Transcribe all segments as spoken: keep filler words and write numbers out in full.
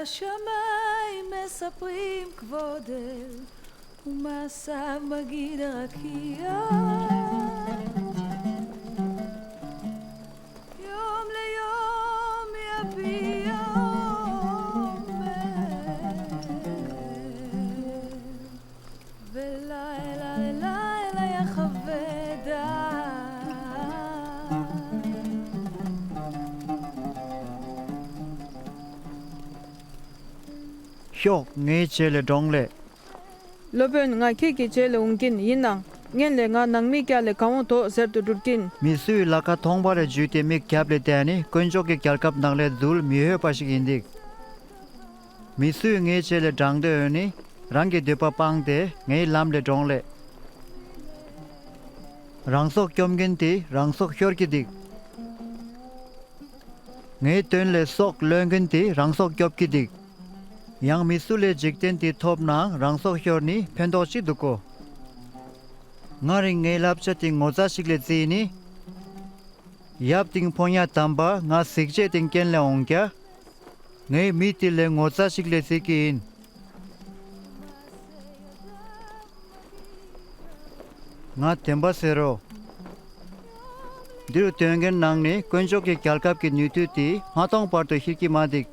השמיים מספרים כבודך, ומעשיו מגיד הרקיע. יום ליום יביע אומר, ולילה ללילה יחווה דעת. ཤོག་ངའི་རྗེས་ལས་འབྲོངས་ལེ། སློབ་དཔོན། ང་ཁྱེད་ཀྱི་རྗེས་ལ་འོང་གིན། ཡིན་ནའང་སྔོན་ལ་ང་ནང་མི་རྒྱ་ལས་གང་འོང་དོགས་ཟེར་དུ་འགྲུར་གིན། མི་སུའི་ལ་ཁ་ཐོང་པ་རེ་འཇུས་ཏེ་མིག་རྒྱབ་ལས་བལྟས་ནི་དཀོན་མཆོག་གི་རྒྱལ་ཁབ་ནང་ལས་འཛུལ་མི་ཧོད་པ་ཞིག་ཡིན་འདུག་མི་སུས་ངའི་རྗེས་ལས་འབྲངས་ཏེ་འོང་ནི་རང་གི་འདོད་པ་སྤངས་ཏེ་ངའི་ལམ་ལས་འབྲོངས་ལེ། རང་སྲོག་སྐྱོབ་མཁན་དེ་རང་སྲོག་ཤོར་གྱི་འདུག་ངའི་དོན་ལས་སྲོག་བློས་མཁན་དེ་རང་སྲོག་སྐྱོབ་ཀྱི་འདུག་ཡང་མི་སུ་ལས་འཇིག་རྟེན་འདི་ཐོབ་ནའང་རང་སྲོག་ཤོར་ནི་ཕན་ཐོགས་ཅི་འདུག་གོ། ང་རང་ངའི་བསླབ་བྱ་དེ་ངོ་ཚ་ཞིག་ལས་བརྩིས་ནི། ཡབ་དང་ཕོ་ཉ་དམ་པ་ང་གཟིགས་བྱེད་དེ་རྐྱེན་ལས་འོང་ཀྱ། ངའི་མི་དེ་ལས་ངོ་ཚ་ཞིག་ལས་བརྩི་གི་ཡིན། ང་དེན་པ་ཟེར་རོ། འདིར་སྟོན་མཁན་ནང་ནས་དཀོན་མཆོག་གི་རྒྱལ་ཁབ་ཀྱི་ནུས་མཐུ་དེ་མ་མཐོང་བར་དུ་ཤེས་ཀྱི་མ་འདུག་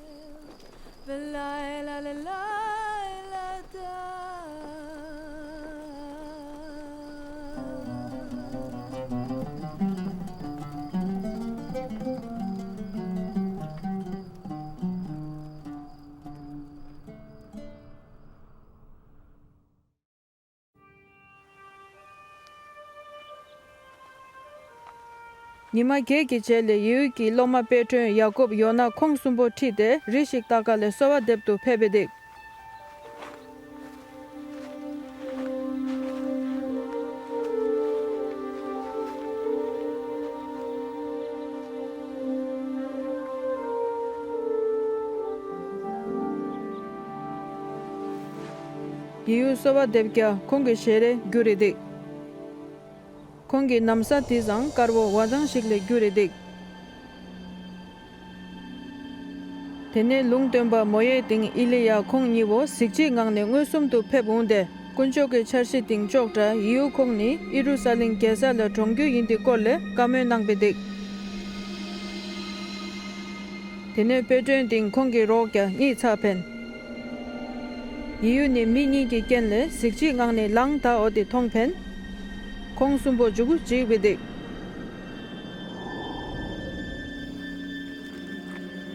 ཉི་མ་བརྒྱད་ཀྱི་རྗེས་ལ་ཡེའུ་གི་སློབ་མ་པེ་ཏྲོན། ཡ་ཀོབ། ཡོ་ན་ཁོང་གསུམ་པོ་ཁྲིད་དེ་རི་ཞིག་ལྟ་ག་ལ་གསོལ་བ་འདེབས་དུ་ཕེབས་པ་འདུག་ཡེའུ་གསོལ་བ་འདེབས་ཀྱ་ཁོང་གི་ཞལ་རས་འགྱུར་རེ་འདུག་ཁོང་གི་ན་བཟའ་དེ་ཡང་དཀར་བོ་བ་དང་ཞིག་ལས་འགྱུར་རེ་འདུག་དེ་ནས་ལུང་སྟོན་པ་མོ་ཡེ་དང་ཨི་ལི་ཡ་ཁོང་གཉིས་པོ་གཟི་བརྗིད་ངང་ནས་མངོན་སུམ་དུ་ཕེབས་འོང་སྟེ། དཀོན་མཆོག་གི་འཆར་གཞི་དང་ཅོག་འདྲ་ཡེའུ་ཁོང་ནི་ཨི་རུ་ས་ལིང་རྒྱལ་ས་ལ་གྲོངས་རྒྱུ་ཡིན་དེ་སྐོར་ལས་བཀའ་མོལ་གནང་པའི་འདུག་དེ་ནས་པེ་ཏྲོན་དང་ཁོང་གི་རོགས་ཀྱ་གཉིད་ཚར་ཕན། ཡེའུ་ནི་མི་གཉིས་ཀྱི་རྐྱེན་ལས་གཟི་བརྗིད་ངང་ནས་ལངས་ད་འོ་དེ་མཐོང་ཕན། ཁོང་གསུམ་པོ་མཇུག་གུ་འཇིགས་པའི་འདུག་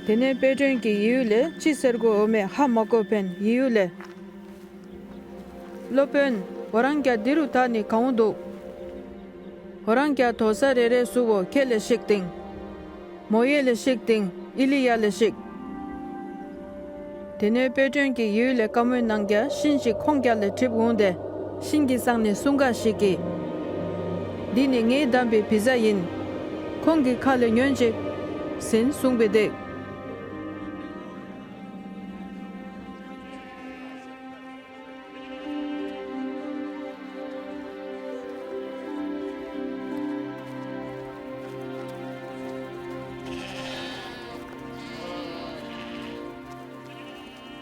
དེ་ནས་པེ་ཏྲོན་གྱིས་ཡེའུ་ལས་ཅི་ཟེར་དགོས་འོ་མེད་ཧ་མ་གོ་ཕན། ཡེའུ་ལས། སློབ་དཔོན། འོ་རང་རྒྱ་འདི་རུ་ད་ནི་གང་འོང་འདུག་འོ་རང་རྒྱ་དོ་ས་རེ་རེ་སུ་བོ་ཁྱེད་ལས་ཤིག་དང་། མོ་ཡེ་ལས་ཤིག་དང་ཨི་ལི་ཡ་ལས་ཤིག་དེ་ནས་པེ་ཏྲོན་གྱིས་ཡེའུ་ལས་བཀའ་མོལ་གནང་རྒྱ་ཤིང་ཞིག་ཁོང་རྒྱ་ལས་གྲིབ་འོང་སྟེ། ཤིང་གི་སང་ནས་སུང་ག་ཞིག་གིས། འདི་ནི་ངའི་བདམས་པའི་བི་ཛ་ཡིན། ཁོང་གི་ཁ་ལས་ཉོན་ཅིག་ཟིན་གསུངས་པའི་འདུག་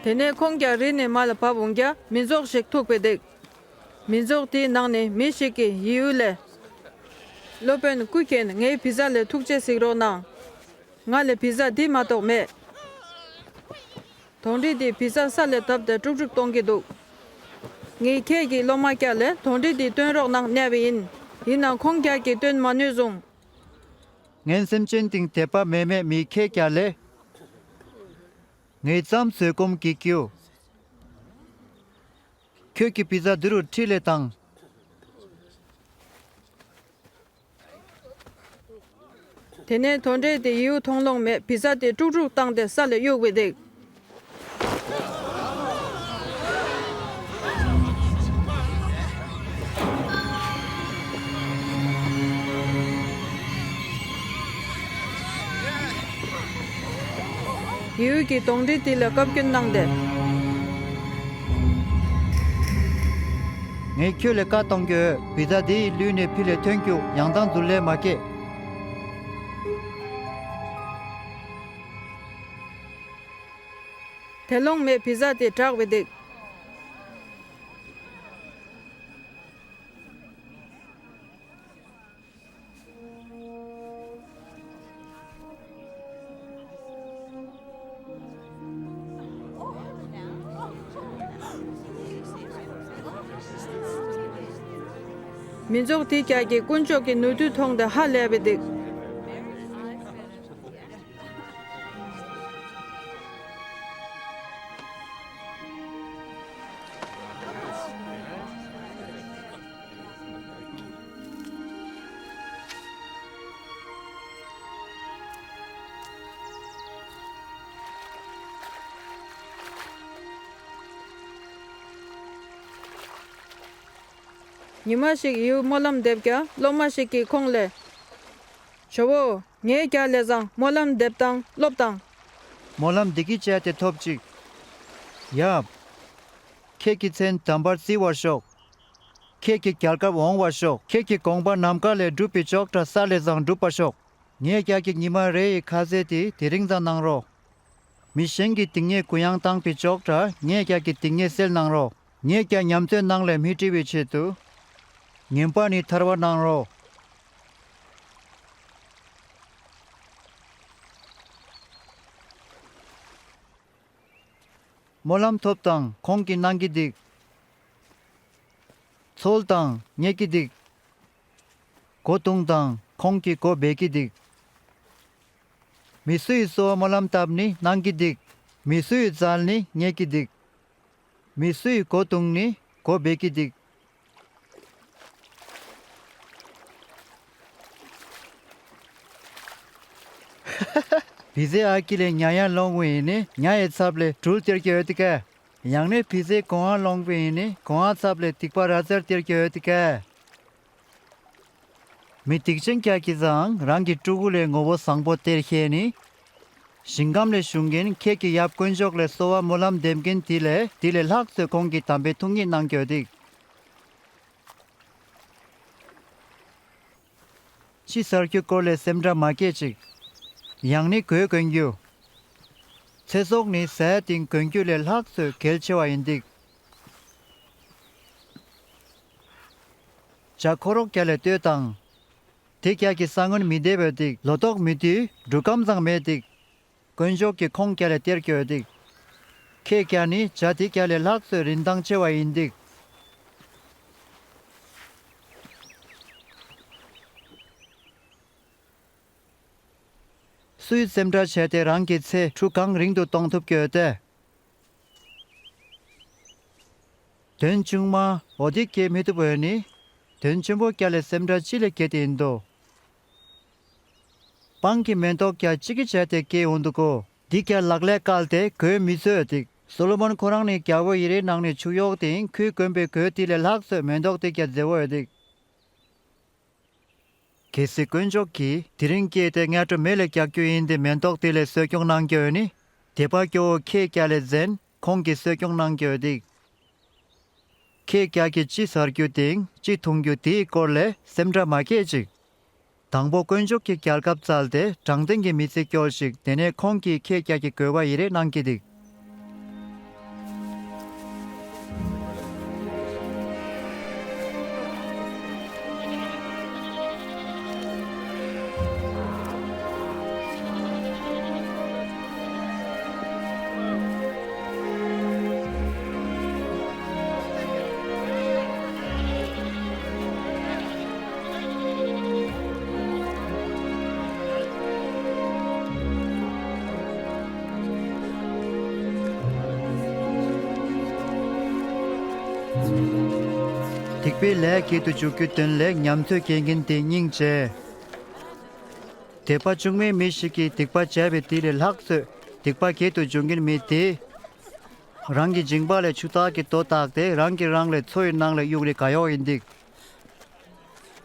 དེ་ནས་ཁོང་རྒྱ་རི་ནས་མར་ལ་བབས་འོང་རྒྱ་མི་ཚོགས་ཤིག་ཐུག་པའི་འདུག་མི་ཚོགས་དེའི་ནང་ནས་མི་ཞིག་གིས་ཡེའུ་ལས། སློབ་དཔོན་སྐུ་མཁྱེན། ངའི་བི་ཛ་ལས་ཐུགས་རྗེ་གཟིགས་རོགས་གནང་། ང་ལས་བི་ཛ་འདི་མ་གཏོགས་མེད། དོང་འདི་འདི་བི་ཛ་ས་ལས་བཏབ་སྟེ་དཀྲུག་དཀྲུག་གཏོང་གི་འདུག་ངས་ཁྱེད་ཀྱི་སློབ་མ་རྒྱ་ལས་དོང་འདི་འདི་སྟོན་རོགས་གནང་སྨྲས་པ་ཡིན། ཡིན་ནའང་ཁོང་རྒྱ་གིས་སྟོན་མ་ནུས་བཟུང་། ངན་སེམས་ཅན་དང་དད་པ་མེད་མེད་མི་ཁྱེད་རྒྱ་ལས། ངའི་ཙམ་བཟོད་སྒོམ་གྱི་ཀྱུ། ཁྱོད་ཀྱི་བི་ཛ་འདི་རུ་ཁྲིད་ལས་དང་། དེ་ནས་དོང་འདྲེ་དེ་ཡེའུ་མཐོང་ལོང་མེད་བི་ཛ་དེ་དཀྲུག་དཀྲུག་བཏང་སྟེ་ས་ལ་གཡུགས་པའི་འདུག་ཡེའུ་གིས་དོང་འདྲེ་དེ་ལ་བཀའ་བཀྱོན་གནང་སྟེ། ངས་ཁྱོད་ལ་བཀའ་གཏོང་གི་ཡོད། བི་ཛ་དེ་ཡི་ལུས་ནས་ཕི་ལས་ཐོན་རྒྱུག་ཡང་དང་འཛུལ་ལས་མ་སྐྱེས། ཁེ་ལོང་མའི་བི་ཟ་དེ་དྲག་པའི་འདུག་མི་ཚོགས་དེ་རྒྱ་ཀྱི་དཀོན་མཆོག་གི་ནུས་མཐུ་མཐོང་སྟེ་ཧ་ལས་པའི་འདུག་ཉི་མ་ཞིག་ཡུལ་སྨོན་ལམ་འདེབས་རྒྱ་སློབ་མ་ཞིག་གིས་ཁོང་ལ། ཇོ་བོ། ངའི་རྒྱ་ལས་བཟང་སྨོན་ལམ་འདེབས་དང་སློབ་དང་། སྨོན་ལམ་འདི་གིས་བྱས་ཏེ་ཐོབ་ཅིག་ཡབ། ཁྱེད་ཀྱི་མཚན་དམ་པར་བརྩི་བར་ཤོག་ཁྱེད་ཀྱི་རྒྱལ་ཁབ་འོང་བར་ཤོག་ཁྱེད་ཀྱི་དགོངས་པ་ནམ་མཁའ་ལས་འགྲུབ་པའི་ཅོག་འདྲ་ས་ལས་བཟང་འགྲུབ་པར་ཤོག་ངའི་རྒྱ་གི་ཉི་མ་རེ་ཡི་ཁ་ཟས་དེ་དེ་རིང་ཙམ་གནང་རོགས། མི་གཞན་གྱི་སྡིག་ཉེས་གུ་ཡངས་བཏང་པའི་ཅོག་འདྲ་ངའི་རྒྱ་གི་སྡིག་ཉེས་སེལ་གནང་རོགས། ངའི་རྒྱ་ཉམས་ཚོད་ནང་ལས་མི་བྲི་བའི་ཆེད་དུ། ངན་པ་ནི་ཐར་བ་གནང་རོགས། སྨོན་ལམ་ཐོབ་དང་ཁོང་གིས་གནང་གི་འདུག་ཚོལ་དང་རྙེད་ཀྱི་འདུག་སྒོ་བརྡུང་དང་ཁོང་གིས་སྒོ་སྦས་ཀྱི་འདུག་མི་སུ་ཡིས་གསོལ་བ་སྨོན་ལམ་བཏབ་ནི་གནང་གི་འདུག་མི་སུ་ཡིས་བཙལ་ནི་རྙེད་ཀྱི་འདུག་མི་སུ་ཡིས་སྒོ་བརྡུང་ནི་སྒོ་སྦས་ཀྱི་འདུག་བི་ཟེ་ཨ་ཀི་ལས་ཉ་ཡང་སློང་བ་ཡིན་ནི་ཉ་ཡི་ཚབ་ལས་སྦྲུལ་སྟེར་གྱི་ཡོད་དེ་ཀ་ཡང་ནི་བི་ཟེ་གོང་ཨ་སློང་བ་ཡིན་ནི་གོང་ཨ་ཚབ་ལས་སྡིག་པ་ར་ཙར་སྟེར་གྱི་ཡོད་དེ་ཀ་མི་སྡིག་ཅན་རྒྱ་ཀྱི་ཙང་རང་གི་ཕྲུ་གུ་ལས་ངོ་བོ་བཟང་པོ་སྟེར་ཤེས་ནི། ཞིང་ཁམས་ལས་བཞུགས་མཁན་ཁྱེད་ཀྱི་ཡབ་དཀོན་མཆོག་ལས་གསོལ་བ་སྨོན་ལམ་འདེབས་མཁན་དེ་ལས་དེ་ལས་ལྷག་ཚོད་ཁོང་གིས་དམ་པའི་ཐུགས་ཉིད་གནང་གྱོད་དིག་ཕྱི་གསར་རྒྱུ་སྐོར་ལས་སེམས་ཁྲལ་མ་སྐྱེད་ཅིག་ཡང་ནི་གོས་གོན་རྒྱུ། ཚེ་སྲོག་ནི་ཟས་སྟེང་གོན་རྒྱུ་ལས་ལྷག་ཚོད་གལ་ཆེ་བ་ཡིན་དིག་ཇ་ཁོ་རོག་རྒྱ་ལས་ལྟོས་དང་། དེ་རྒྱ་གི་ས་སྔོན་མི་བདེ་བའི་དིག་ལོ་ཏོག་མི་དུས་འབྲུ་སྐམ་ཙང་མེད་དིག་དཀོན་མཆོག་གིས་ཁོང་རྒྱ་ལས་སྟེར་གྱོད་དིག་ཁྱེད་རྒྱ་ནི་ཇ་དེ་རྒྱ་ལས་ལྷག་ཚོད་རིན་ཐང་ཆེ་བ་ཡིན་དིག་སུས་སེམས་ཁྲལ་བྱས་ཏེ་རང་གི་ཚེ་ཕྲུག་གང་རིང་དུ་གཏོང་ཐུབ་ཀྱི་ཡོད་དེ། དོན་ཆུང་མ་འོ་དེ་སྐྱེ་མི་ཐུབ་འོས་ནི། དོན་ཆེན་པོ་སྐྱ་ལས་སེམས་ཁྲལ་ཅི་ལས་སྐྱེ་དེ་ཡིན་དོ། སྤང་གི་མེ་ཏོག་སྐྱ་གཅིག་གི་བྱས་ཏེ་སྐྱེ་འོང་འདུག་གོ། འདི་སྐྱ་ལག་ལས་བཀལ་ཏེ་གོས་མི་བཟོས་ཏིག་སོ་ལོ་མོན་ཁོ་རང་ནི་རྒྱལ་པོ་ཡི་རེའི་ནང་ནས་ཆུ་གཡོག་སྟེ་ཁོས་གོན་པའི་གོས་དེ་ལས་ལྷག་ཚོད་མེ་ཏོག་དེ་སྐྱ་མཛེས་པོ་ཡོད་དིག་གལ་སྲིད་དཀོན་མཆོག་གིས་དེ་རིང་སྐྱེས་ཏེ་སྔ་དྲོ་མེ་ལ་རྒྱག་རྒྱུ་ཡིན་ཏེ་མེ་ཏོག་དེ་ལས་གསོ་སྐྱོང་གནང་རྒྱུ་ཡོད་ནི། དད་པ་སྐྱོ་བོ་ཁྱེད་སྐྱ་ལས་འཛན་ཁོང་གིས་གསོ་སྐྱོང་གནང་རྒྱུ་ཡོད་དིག་ཁྱེད་སྐྱ་གིས་ཅི་ཟ་རྒྱུ་དེང་ཅི་འཐུང་རྒྱུ་དེའི་སྐོར་ལས་སེམས་ཁྲལ་མ་སྐྱེད་ཅིག་དང་པོ་དཀོན་མཆོག་གི་རྒྱལ་ཁབ་བཙལ་ཏེ་དྲང་བདེན་གྱི་མི་ཚེ་སྐྱོལ་ཞིག་དེ་ནས་ཁོང་གིས་ཁྱེད་སྐྱ་གི་དགོས་པ་ཡི་རེ་གནང་གི་འདུག་སྡིག་པའི་ལས་བགྱིད་དུ་འཇུག་རྒྱུ་དོན་ལས་ཉམས་ཚོད་སྐྱེ་མཁན་དེ་སྙིང་རྗེ། དད་པ་བཅུག་མེད་མི་ཞིག་གིས་སྡིག་པ་བྱས་པའི་དེ་ལས་ལྷག་ཚོད་སྡིག་པ་བགྱིད་དུ་འཇུག་མཁན་མི་དེས། རང་གི་མཇིང་པ་ལས་ཆུ་ཐག་གི་རྡོ་བཏགས་ཏེ་རང་གིས་རང་ལས་མཚོ་ཡི་ནང་ལ་གཡུག་ནི་ག་ཡོག་ཡིན་འདུག་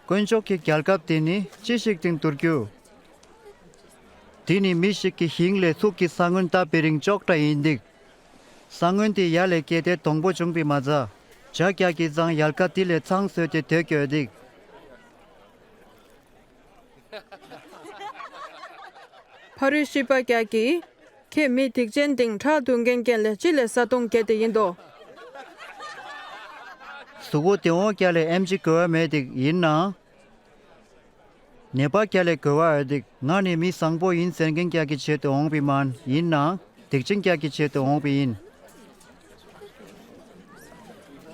དཀོན་མཆོག་གི་རྒྱལ་ཁབ་དེ་ནི་ཅི་ཞིག་སྟེང་བསྡུར་རྒྱུ། དེ་ནི་མི་ཞིག་གི་ཞིང་ལས་ཚུགས་ཀྱི་ས་སྔོན་བཏབ་པའི་རིང་ཅོག་འདྲ་ཡིན་འདུག་ས་སྔོན་དེ་ཡར་ལས་སྐྱེས་ཏེ་སྡོང་པོ་བྱུང་བས་མ་ཚད། བྱ་རྒྱག་གི་ཙང་ཡལ་ག་དེ་ལས་ཚང་བཟོས་ཏེ་སྡོད་ཀྱི་ཡོད་འདུག་ཕ་རུ་ཤི་པ་རྒྱ་གིས། ཁྱེད་མི་སྡིག་ཅན་དེང་ཁྲག་འཐུང་མཁན་རྐྱེན་ལས་ཅི་ལས་བཟའ་བཏུང་བརྒྱལ་ཏེ་ཡིན་དོ། གཟུགས་པོ་བདེ་བོ་རྐྱེན་ལས་ཨེམ་ཆི་དགོས་པ་མེད་དེ་ཡིན་ནའང་། ནད་པ་རྐྱེན་ལས་དགོས་པ་ཡོད་དེ། ང་ནི་མི་བཟང་པོ་ཡིན་ཟེར་མཁན་རྐྱེན་གྱི་ཆེད་དུ་འོངས་པའི་མ་ཡིན་ནའང་སྡིག་ཅན་རྐྱེན་གྱི་ཆེད་དུ་འོངས་པའི་ཡིན།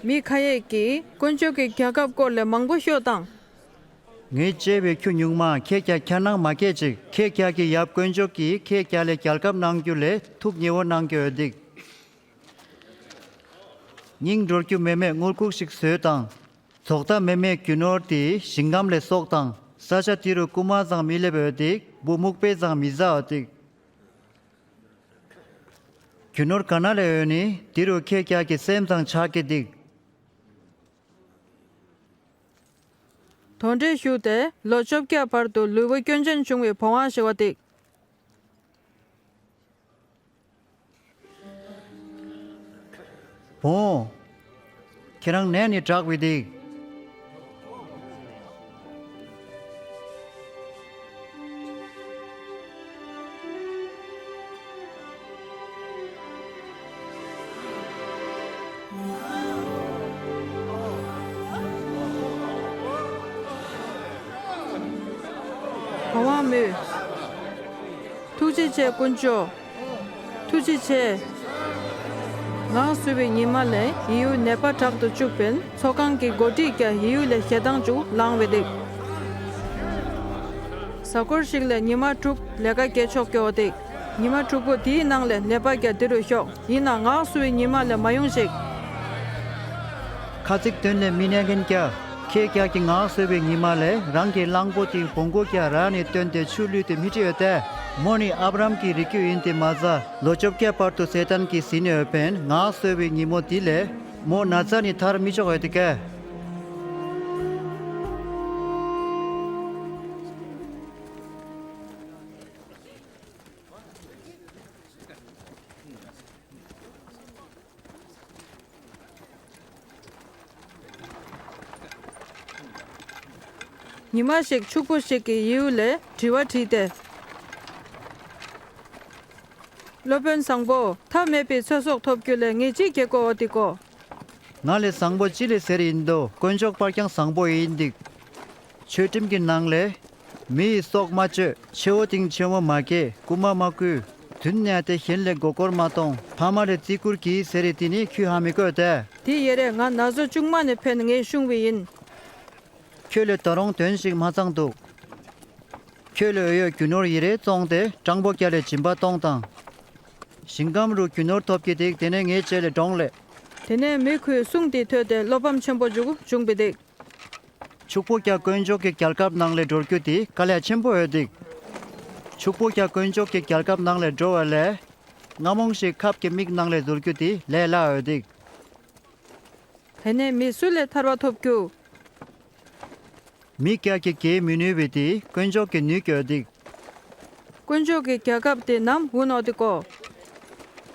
མི་ཁ་ཡེ་གིས་དཀོན་མཆོག་གི་རྒྱལ་ཁབ་སྐོར་ལས་མང་པོ་ཤོད་དང་། ངས་བཅད་པའི་ཁྱུ་ཉུང་མ་ཁྱེད་ཀྱ་ཁྱེར་ནང་མ་སྐྱེས་ཅིག་ཁྱེད་ཀྱ་གི་ཡབ་དཀོན་མཆོག་གིས་ཁྱེད་ཀྱ་ལས་རྒྱལ་ཁབ་གནང་རྒྱུ་ལས་ཐུགས་ཉེ་བོ་གནང་གི་ཡོད་དེ། སྙིང་འགྲོར་རྒྱུ་མེད་མེད་དངུལ་ཁུག་ཞིག་བཟོས་དང་། རྫོགས་མཐའ་མེད་མེད་རྒྱུ་ནོར་དེ་ཞིང་ཁམས་ལས་གསོག་དང་། ས་ཆ་དེ་རུ་རྐུ་མ་ཙང་མི་སླེབས་ཡོད་དེ། འབུ་སྨུག་པས་ཙང་མི་ཟ་ཡོད་དེ། རྒྱུ་ནོར་ག་ན་ལས་ཡོད་ནི་དེ་རུ་ཁྱེད་ཀྱ་གི་སེམས་ཙང་ཆགས་ཀྱི་དེ། དོན་འགྲེལ་ཞུ་སྟེ་ལོ་བཅོ་བརྒྱད་བར་དུ་ལུས་པོ་སྐྱོན་ཅན་བྱུང་བའི་བུ་དབང་ཞེས་པ་སྟེ། བུ། ཁྱེད་རང་ནད་ནི་དྲག་པའི་སྡིག་བུ་དབང་མོས། ཐུགས་རྗེ་ཆེ་དཀོན་མཆོག་ཐུགས་རྗེ་ཆེ། ངག་གསོ་བའི་ཉི་མ་ལས་ཡིའུ་ནད་པ་དྲག་ཏུ་བཅུག་པས་ཚོགས་ཁང་གི་འགོ་ཁྲིད་ཀྱ་ཡིའུ་ལས་ཞེ་སྡང་བཅུག་ལངས་པའི་སྡིག་གཟའ་འཁོར་ཞིག་ལས་ཉི་མ་དྲུག་ལས་ཀ་བྱེད་ཆོག་གི་འོ་སྡིག་ཉི་མ་དྲུག་པོ་དེའི་ནང་ལས་ནད་པ་ཀྱ་འདི་རུ་ཤོག་ཡིན་ན་ངག་གསོ་བའི་ཉི་མ་ལས་མ་ཡོང་ཞིག་ཁ་ཚིག་དོན་ལས་མི་གནས་མཁན་ཀྱ། ཁྱེད་ཀྱ་གི་ངག་གསོ་བའི་ཉི་མ་ལས་རང་གི་གླང་པོ་དེའི་བོང་གུ་ཀྱ་ར་ནི་བཏོན་ཏེ་ཆུ་བླུད་དེ་མི་ཁྲིད་ཡོད་དེ། མོ་ནི་ཨབ་རམ་གྱི་རིགས་རྒྱུད་ཡིན་ཏེ་མ་ཟ། ལོ་བཅོ་བརྒྱད་བར་དུ་སེ་ཏན་གྱིས་ཟིན་ཡོད་པས་ངག་གསོ་བའི་ཉིན་མོ་འདི་ལས་མོ་ན་ཚ་ནི་ཐར་མི་ཆོག་ཡོད་དེ་ཀ་ཉི་མ་ཞིག་ཕྱུག་པོ་ཞིག་གིས་ཡིའུ་ལས་དྲི་བ་དྲིས་ཏེ། སློབ་དཔོན་བཟང་པོ། མཐའ་མེད་པའི་ཚེ་སྲོག་ཐོབ་རྒྱུ་ལས་ངས་ཅི་བྱེད་དགོས་འོ་དེ་གོ་ང་ལས་བཟང་པོ་ཅི་ལས་ཟེར་ཡིན་དོ། དཀོན་མཆོག་པར་ཀྱང་བཟང་པོ་ཡིན་འདུག་ཆོས་ཁྲིམས་ཀྱི་ནང་ལས། མི་ཡི་སྲོག་མ་གཅོད། ཆེ་བོ་དང་ཆེན་མོ་མ་སྐྱེ། རྐུ་མ་མ་རྐུ། རྫུན་གནས་ཏེ་གཞན་ལས་མགོ་སྐོར་མ་གཏོང་། ཕ་མ་ལས་བརྩི་བཀུར་གྱིས་ཟེར་རེ་དེ་ནི་ཁྱོད་ཧ་མི་གོ་ཏེ། དེ་ཡེ་རེ་ང་ན་ཟོ་ཆུང་མ་ནས་ཕན་ངས་བྱུང་བའི་ཡིན། ཁྱོད་ལས་ད་རུང་དོན་ཞིག་མ་ཚང་འདུག་ཁྱོད་ལས་འོས་ཡོད་རྒྱུ་ནོར་ཡི་རེ་བཙོང་སྟེ་སྤྲང་པོ་སྐྱ་ལས་སྦྱིན་པ་གཏོང་དང་། ཞིང་ཁམས་རུ་རྒྱུ་ནོར་ཐོབ་ཀྱི་དེག་དེ་ནས་ངའི་རྗེས་ལས་འབྲོང་ལས། དེ་ནས་མི་ཁོའི་གསུང་དེ་ཐོས་ཏེ་བློ་ཕམ་ཆེན་པོ་འཇུག་བྱུང་བའི་དེག་ཕྱུག་པོ་སྐྱ་དཀོན་མཆོག་གི་རྒྱལ་ཁབ་ནང་ལས་འགྲོ་རྒྱུ་དེ་དཀའ་ལས་ཆེན་པོ་ཡོད་དེག་ཕྱུག་པོ་སྐྱ་དཀོན་མཆོག་གི་རྒྱལ་ཁབ་ནང་ལས་འགྲོ་བ་ལས། རྔ་མོང་ཞིག་ཁབ་ཀྱི་མིག་ནང་ལས་འཛུལ་རྒྱུ་དེ་ལས་སླ་ཡོད་དེག་དེ་ནས་མི་སུ་ལས་ཐར་བ་ཐོབ་རྒྱུ། མི་སྐྱ་གི་གེ་མི་ནུས་པའི་དེ་དཀོན་མཆོག་གི་ནུས་ཀྱོད་དེག་དཀོན་མཆོག་གི་རྒྱལ་ཁབ་དེ་ནམ་འུ་ནོག་དེ་གོ་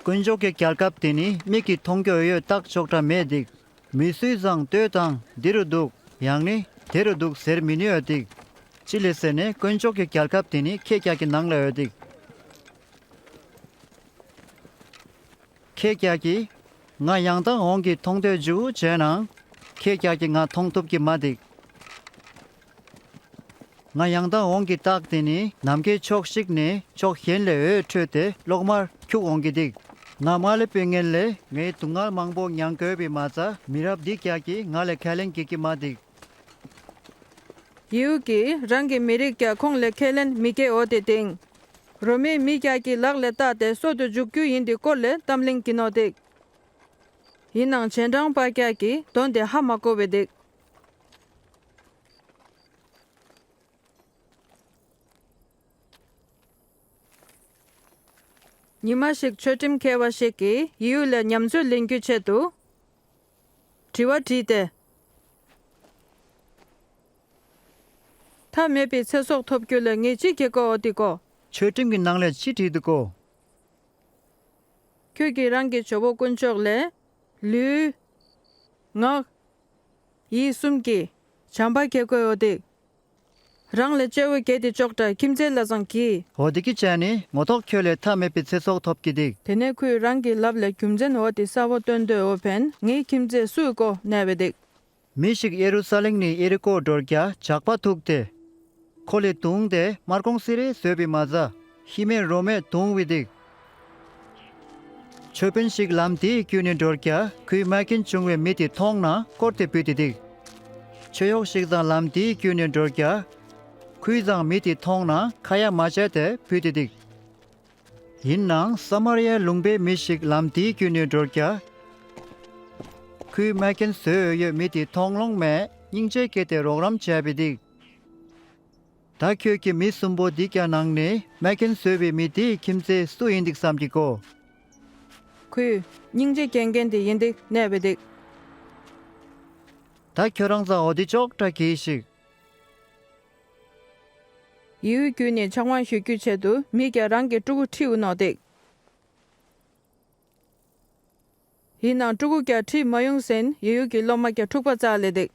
དཀོན་མཆོག་གི་རྒྱལ་ཁབ་དེ་ནི་མིག་གི་མཐོང་རྒྱུ་འོས་ཡོད་རྟགས་ཆོག་འདྲ་མེད་དེག་མི་སུས་ཙང་ལྟོས་དང་འདི་རུ་འདུག་ཡང་ནི་དེ་རུ་འདུག་ཟེར་མི་ནུས་ཡོད་དེག་ཅི་ལས་ཟེར་ནས་དཀོན་མཆོག་གི་རྒྱལ་ཁབ་དེ་ནི་ཁྱེད་ཀྱ་གི་ནང་ལ་ཡོད་དེག་ཁྱེད་ཀྱ་གིས་ང་ཡང་དང་འོང་གི་མཐོང་ཐོས་འཇུག་བྱས་ནའང་ཁྱེད་ཀྱ་གིས་ང་མཐོང་ཐུབ་ཀྱི་མ་དེག་ང་ཡང་དང་འོང་གི་རྟགས་དེ་ནི་ནམ་མཁའི་ཕྱོགས་ཤིག་ནས་ཕྱོགས་གཞན་ལས་འོད་འཕྲོས་ཏེ་གློག་དམར་འཁྱུག་འོང་གི་དེག་ང་མ་སླེབས་པའི་སྔན་ལས་ངའི་སྡུག་བསྔལ་མང་པོ་མྱང་དགོས་པའི་མ་རྩ་མི་རབས་འདི་ཀྱ་གིས་ང་ལས་ཁས་ལེན་བགྱིད་ཀྱི་མ་དེག་ཡིའུ་གིས་རང་གི་མི་རིགས་ཀྱ་ཁོང་ལས་ཁས་ལེན་མི་བགྱིད་འོ་དེ་སྟེང་། རོ་མའི་མི་ཀྱ་གི་ལག་ལས་བཏགས་ཏེ་སྲོག་ཏུ་འཇུག་རྒྱུ་ཡིན་དེ་སྐོར་ལས་གཏམ་གླེང་གི་ནོ་དེག་ཡིན་ནའང་རྗེས་འབྲང་པ་ཀྱ་གིས་དོན་དེ་ཧ་མ་གོ་བའི་དེག་ཉི་མ་ཞིག་ཆོས་ཁྲིམས་མཁས་པ་ཞིག་གིས་ཡིའུ་ལས་ཉམས་ཚོད་ལེན་རྒྱུའི་ཆེད་དུ། དྲི་བ་དྲིས་ཏེ། མཐའ་མེད་པའི་ཚེ་སྲོག་ཐོབ་རྒྱུ་ལས་ངས་ཅི་བྱེད་དགོས་འོ་དེ་གོ་ཆོས་ཁྲིམས་ཀྱི་ནང་ལས་ཅི་བྲིས་འདུག་གོ་ཁྱོད་ཀྱིས་རང་གི་ཇོ་བོ་དཀོན་མཆོག་ལས། ལུས། ངག་ཡིད་གསུམ་གྱིས་བྱམས་པ་བྱེད་དགོས་འོ་དེ། རང་ལ་སྐྱེ་བོ་གལ་ཏེ་ཅོག་འདྲ་ཁྱིམ་མཚེས་ལ་ཚང་གི། འོ་དེ་གི་ཅན་ནི་ངོ་ཐོག་ཁྱོད་ལས་ཐ་མེད་པའི་ཚེ་སྲོག་ཐོབ་ཀྱི་འདུག་དེ་ནས་ཁོས་རང་གི་ལབ་ལ་རྒྱུ་མཚན་འོ་དེ་གསལ་བོ་སྟོན་དོད་འོ་ཕན་ངའི་ཁྱིམ་མཚེས་སུའི་གོ་གནས་པའི་འདུག་མི་ཞིག་ཡེ་རུ་ས་ལེམ་ནས་ཨེ་རི་ཀོ་འགྲོར་རྒྱ་ཇག་པ་ཐུག་སྟེ། ཁོ་ལས་དུང་དེ་དམར་གོང་སི་རེ་བཟོས་པའི་མ་ཟ་ཤི་མེད་རོ་མེད་དུང་བའི་འདུག་མཆོད་དཔོན་ཞིག་ལམ་དེའི་བརྒྱུད་ནས་འགྲོར་རྒྱ་ཁོས་མ་ཀིན་བྱུང་བའི་མི་དེ་མཐོང་ན་སྐོར་ཏེ་བུད་དེ་འདུག་མཆོད་གཡོག་ཞིག་དང་ལམ་དེའི་བརྒྱུད་ནས་འགྲོར་རྒྱ་ཁོས་ཀྱང་མི་དེ་མཐོང་ན་ཁ་ཡ་མ་བྱས་ཏེ་བུད་དེ་འདུག་ཡིན་ནའང་ས་མར་ཡའི་ལུང་པའི་མི་ཞིག་ལམ་དེའི་བརྒྱུད་ནས་འགྲོར་རྒྱ་ཁོས་མ་ཀིན་བཟོས་ཡོད་མི་དེ་མཐོང་ལོང་མེད་སྙིང་རྗེ་སྐྱེས་ཏེ་རོགས་རམ་བྱས་པའི་འདུག་ད་ཁྱོད་ཀྱིས་མི་གསུམ་པོ་འདི་ག་ནང་ནས་མ་ཀིན་བཟོས་པའི་མི་དེའི་ཁྱིམ་མཚེས་སུ་ཡིན་འདུག་བསམ་གྱི་གོ་ཁོས་སྙིང་རྗེ་སྐྱེ་མཁན་དེ་ཡིན་འདུག་གནས་པའི་འདུག་ད་ཁྱོད་རང་ཚང་འོ་དེ་ཅོག་འདྲ་གྱིས་ཤིག་ཡེའུ་བརྒྱུད་ནས་ཆང་བ་ཞུ་རྒྱུའི་ཆེད་དུ་མི་ག་རང་གི་ཕྲུ་གུ་ཁྲིད་འོ་ནོ་འདུག་ཡིན་ནའང་ཕྲུ་གུ་ག་ཁྲིད་མ་ཡོང་ཟིན་ཡེའུ་གི་སློབ་མ་ག་འཁྲུག་པ་རྩ་ལས་འདུག་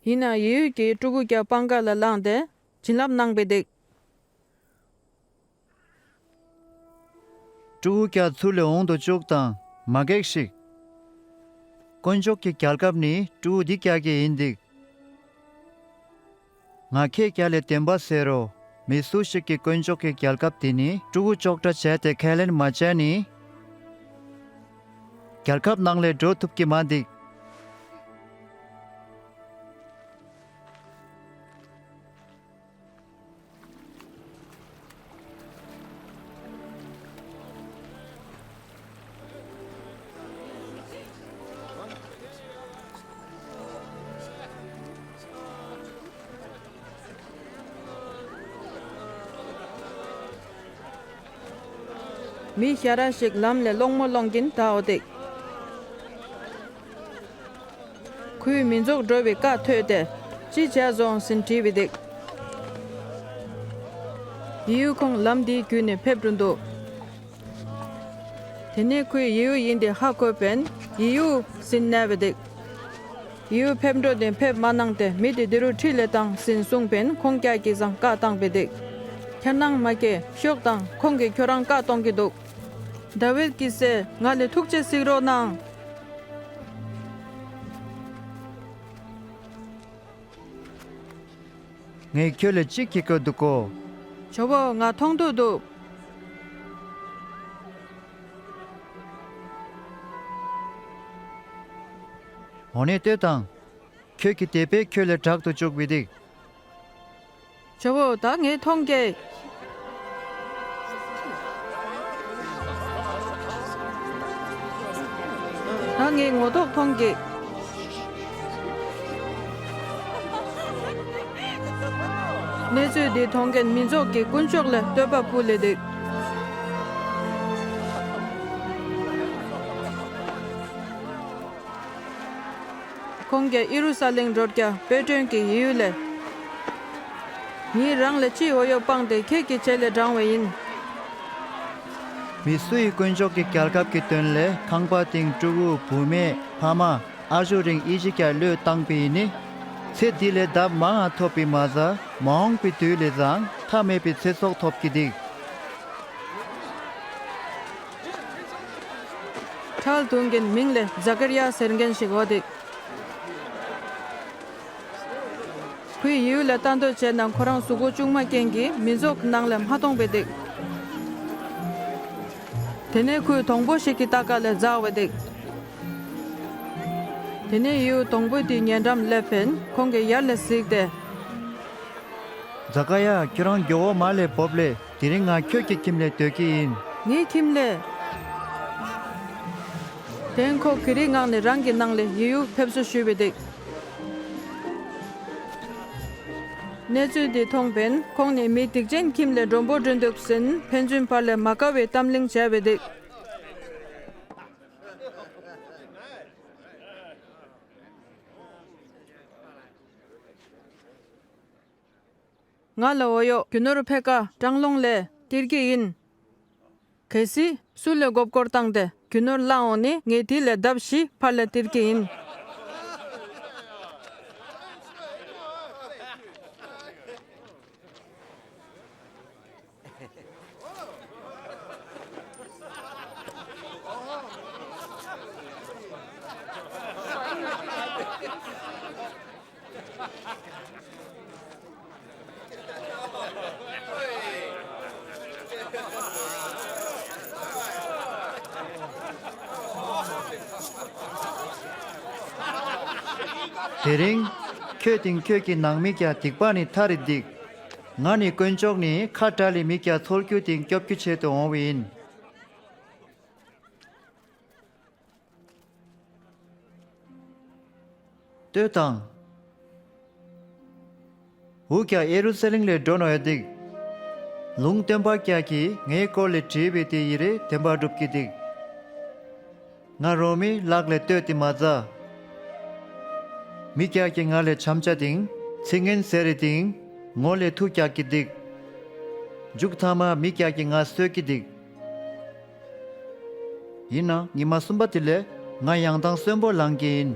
ཡིན་ནའང་ཡེའུ་གིས་ཕྲུ་གུ་ག་པང་ཁ་ལ་བླངས་ཏེ་བྱིན་རླབས་གནང་པའི་འདུག་ཕྲུ་གུ་ག་ཚུར་ལས་འོང་དུ་བཅུག་དང་མ་གེགས་ཤིག་དཀོན་མཆོག་གི་རྒྱལ་ཁབ་ནི་ཕྲུ་གུ་འདི་ག་གི་ཡིན་འདུག་ང་ཁྱེད་ག་ལས་བདེན་པ་ཟེར་རོ། མི་སུ་ཞིག་གིས་དཀོན་མཆོག་གི་རྒྱལ་ཁབ་དེ་ནི་ཕྲུ་གུ་ཅོག་འདྲ་བྱས་ཏེ་ཁས་ལེན་མ་བྱས་ནི། རྒྱལ་ཁབ་ནང་ལས་འགྲོ་ཐུབ་ཀྱི་མ་འདུག་མི་ཞར་ར་ཞིག་ལམ་ལས་སློང་མོ་སློང་གིན་བསྡད་འདུག་ཁོས་མི་ཚོགས་འགྲོ་བའི་ཀ་ཐོས་ཏེ། ཅི་བྱས་སོང་ཟེར་དྲིས་པའི་འདུག་ཡེའུ་ཁོང་ལམ་འདིའི་བརྒྱུད་ནས་ཕེབས་འགྲོ་འདུག་དེ་ནས་ཁོས་ཡེའུ་ཡིན་དེ་ཧ་གོ་བས་ཡེའུ་ཟེར་སྨྲས་པའི་འདུག་ཡེའུ་ཕེབས་འགྲོ་དེ་ཕེབས་མ་གནང་སྟེ་མི་དེ་འདི་རུ་ཁྲིད་ལས་དང་ཟེར་གསུངས་པས་ཁོང་ཀ་གིས་ཀྱང་བཀའ་བཏང་པའི་འདུག་ཁྱེད་རང་མ་སྐྱེས་ཤོག་དང་ཁོང་གིས་ཁྱོད་རང་བཀའ་གཏོང་གི་འདུག་དཱ་བིད་ཀྱི་སྲས་ང་ལས་ཐུགས་རྗེ་གཟིགས་རོགས་གནང་། ངས་ཁྱོད་ལ་གཅིག་བྱེད་དགོས་འདུག་གོ། ཇོ་བོ་ང་མཐོང་ཐོས་འདུག་འོ་ནས་ལྟོས་དང་། ཁྱོད་ཀྱི་དད་པས་ཁྱོད་ལ་དྲག་ཏུ་བཅུག་པའི་འདུག་ཇོ་བོ་ད་ངས་མཐོང་གི། ད་ངས་ངོ་ཐོག་མཐོང་གི། གནས་ཚུལ་འདི་མཐོང་མཁན་མི་ཚོགས་ཀྱིས་དཀོན་མཆོག་ལ་བསྟོད་པ་ཕུལ་ལེ་འདུག་ཁོང་གིས་ཨི་རུ་ས་ལེམ་འགྲོ་རྒྱུ་དཔེ་སྐྲུན་གྱི་ཡུལ་ལས། ངས་རང་ལ་ཕྱིའི་འོ་ཡོ་སྤངས་ཏེ་ཁྱེད་ཀྱི་རྗེས་ལ་འབྲང་བ་ཡིན། མི་སུ་ཡིས་དཀོན་མཆོག་གི་རྒྱལ་ཁབ་ཀྱི་དོན་ལས་ཁང་པ་སྟེང་ཕྲུ་གུ་བུད་མེད་ཕ་མ་ཨ་ཞོ་རིང་ཨི་ཞིག་ཀྱང་བློས་བཏང་པ་ཡིན་ནི། ཚེ་འདི་ལས་ལྡབ་མང་ང་ཐོབ་པའི་མ་ཟད་མ་འོངས་པའི་དུས་ལས་ཀྱང་ཐ་མལ་པའི་ཚེ་སྲོག་ཐོབ་ཀྱི་འདུག་ཁྲལ་བཏོན་མཁན་མིང་ལས་ཛ་ཀར་ཡ་ཟེར་མཁན་ཞིག་འོ་འདུག་ཁོས་ཡེའུ་ལ་ལྟ་འདོད་བྱས་ན་ཁོ་རང་གཟུགས་པོ་ལྕུག་མ་རྐྱེན་གྱིས་མི་ཚོགས་ནང་ལས་མ་མཐོང་བའི་འདུག་དེ་ནས་ཁོས་སྡོང་པོ་ཞིག་གི་ལྟག་ཀ་ལ་འཛེགས་པའི་འདུག་དེ་ནས་ཡེའུ་སྡོང་པོ་དེའི་ཉེ་འགྲམ་སླེབས་པས་ཁོང་གིས་ཡར་ལ་གཟིགས་ཏེ། ཛ་ཀ་ཡ་ཁྱོད་རང་མགྱོགས་པོ་མར་ལས་བབས་ལས། དེ་རིང་ང་ཁྱོད་ཀྱི་ཁྱིམ་ལ་སྡོད་ཀྱི་ཡིན། ངའི་ཁྱིམ་ལ། དེ་ཁོ་གྷི་རིག་ངག་ནས་རང་གི་ནང་ལ་ཡེའུ་ཕེབས་བསུ་ཞུས་པའི་འདུག་གནས་ཚུལ་འདི་མཐོང་པས་ཁོང་ནི་མི་སྡིག་ཅན་ཁྱིམ་ལ་མགྲོན་པོ་འགྲོ་འདུག་ཟེར་ཕན་ཚུན་བར་ལ་མ་དགའ་བའི་གཏམ་གླེང་བྱས་པའི་འདུག་ང་ལ་འོ་ཡོ་རྒྱུ་ནོར་ཕེ་ཀ་གྲང་རླུང་ལས་སྟེར་གྱི་ཡིན། གལ་སྲིད་སུ་ལས་མགོ་སྐོར་བཏང་སྟེ་རྒྱུ་ནོར་བླངས་འོང་ནི་ངས་དེ་ལས་ལྡབ་བཞི་ཕར་ལ་སྟེར་གྱི་ཡིན། དེ་རིང་། ཁྱོད་དེང་ཁྱོད་ཀྱི་ནང་མི་སྐྱ་སྡིག་པ་ནི་ཐ་རི་སྡིག་ང་ནི་དཀོན་མཆོག་ནི་ཁ་བྲལ་ལི་མི་སྐྱ་འཚོལ་རྒྱུ་དེང་སྐྱོབ་རྒྱུ་བྱེད་དུ་འོང་བ་ཡིན། ལྟོས་དང་། འུ་སྐྱ་ཨེ་རུ་སེ་ལིང་ལས་འགྲོ་ནོ་ཡ་སྡིག་ལུང་སྟོན་པ་སྐྱ་གིས་ངའི་སྐོར་ལས་བྲིས་པའི་དེ་ཡི་རེ་བདེན་པ་སྒྲུབ་ཀྱི་སྡིག་ང་རོ་མི་ལག་ལས་ལྟོས་ཏེ་མ་ཛ། མི་སྐྱ་གིས་ང་ལས་བྱམས་བྱ་དིང་། ཚིག་ངན་ཟེར་རེ་དིང་། ངོ་ལས་ཐུག་སྐྱག་གི་སྡིག་མཇུག་ཐ་མ་མི་སྐྱ་གིས་ང་གསོད་ཀྱི་སྡིག་ཡིན་ན་ཉི་མ་གསུམ་པ་དེ་ལས་ང་ཡང་དང་གསོན་པོ་ལང་གི་ཡིན།